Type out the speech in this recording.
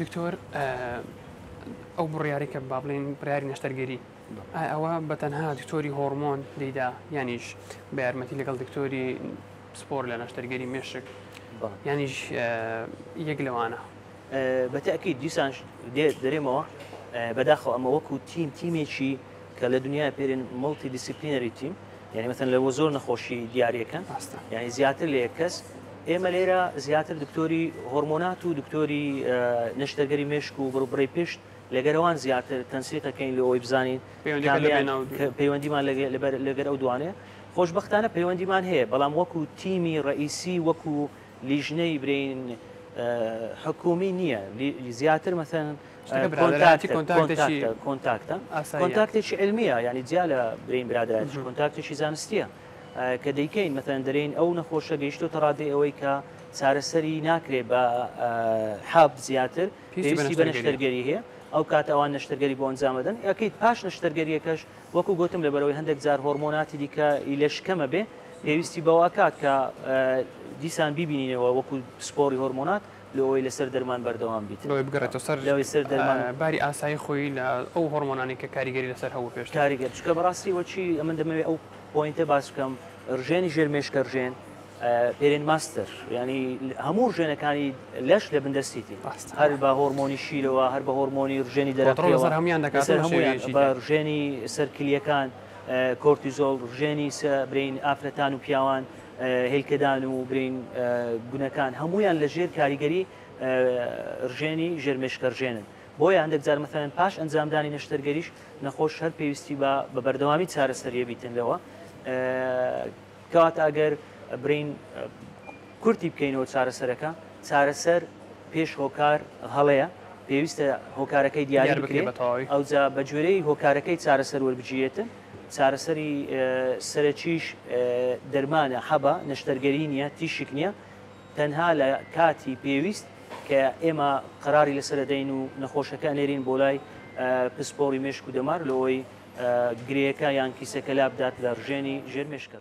دکتۆر ئەو بڕیارەی کە با بڵێین بڕیاری نەشتەرگەری ئایا ئەوە بە تەنها دکتۆری هۆرمۆن دەیدا یانیش بە یارمەتی لەگەڵ دکتۆری پسپۆر لە نەشتەرگەری مێشک یانیش یەک لەوانە؟ بە تەئکید دیسان دەرێمەوە بەداخەوە ئەمە وەکو تیم تیمێکی کە لە دنیای پێرێن multidisciplinary team یعنی مەسەن لەوە زۆر نەخۆشی دیارەکەن یعنی زیاتر لە یەک کەس ئێمە لێرە زیاتر دکتۆری هۆرمۆنات و دکتۆری نەشتەرگەری مێشک و بڕبڕەی پشت لەگەرەوان زیاتر تەنسیقەکەین لە ئەوەی بزانین پەیوەندیمان لەگەر ئەو دوانەیە خۆشببختانە پەیوەندیمان هەیە بەڵام وەکو تیمی ڕئیسی وەکو لیژنەی برین حکومی نییە زیاتر مەسەن کۆنتاکتە کۆنتاکتێکی علمیە یعنی جیا لە برین برادایەتی کۆنتاکتێکی زانستیە کە دەیکەین مەسەن دەرێین ئەو نەخۆشە گەیشتۆتە ڕادەی ئەوەی کە چارەسەری ناکرێ بە حەب زیاتر پێویستی بە نەشتەرگەری هەیە ئەو کاتە ئەوان نەشتەرگەری بۆ ئەنجامەدەن ئەکەیت پاش نەشتەرگەریەکەش وەکو گوتم لەبەرەوەی هەندێک جار هۆرمۆناتی دیکە ئی لەش کەمە بێ پێویستی بەوە کات کە دیسان بیبینینەوە وەکو پسپۆڕی هۆرمۆنات لەوەی لەسەر دەرمان بەردەوام بیت. لەوەی بگەڕێتەوە سەر لەوەی سەر دەرمان باری ئاسایی خۆی لە ئەو هۆڕمۆنانەی کە کاریگەری لەسەر هەبوو پێشتر. کاریگەر چونکە بەڕاستی وەچی ئەمن دەمەوێ ئەو point ە باس بکەم ڕژێنی ژێر مێشکە ڕژێن پێرێن ماستەر یانی هەموو ڕژێنەکانی لەش لە بن دەستیتی ڕاستە هەر بە هۆرمۆنی شیرەوە هەر بە هۆرمۆنی ڕژێنی کۆنتڕۆڵ دەرەقیەوە لەسەر هەموویان دەکات لەسەر بە هەموویان شێوەیەکی بە تر. ڕژێنی سەر کلیەکان کۆرتیزۆڵ ڕژێنی سە برین ئافرەتان و پیاوان هێلکەدان و برین گونەکان هەموویان لە ژێر کاریگەری ڕژێنی ژێر مێشکە ڕژێنن بۆیە هەندێک جار مەسەلەن پاش ئەنجامدانی نەشتەرگەریش نەخۆش هەر پێویستی بە بە بەردەوامی چارەسەریە بیتن لەوە کەواتە ئەگەر برین کورتی بکەینەوە چارەسەرەکە چارەسەر پێش هۆکار هەڵەیە پێویستە هۆکارەکەی دیاری دیار بکرێ بکرێ بە تەواوی. ئەوجا بە گوێرەی هۆکارەکەی چارەسەر وەربگیرێتن چارەسەری سەرەکیش دەرمانە، حەبە، نەشتەرگەری نییە، تیشک نییە، تەنها لە کاتی پێویست کە ئێمە قەراری لەسەر ئەدەین و نەخۆشەکە ئەنێرین بۆ لای پسپۆڕی مێشک و دەمار لەوەی گرێیەکە یان کیسەکە لابدات لە ڕژێنی ژێر مێشکە.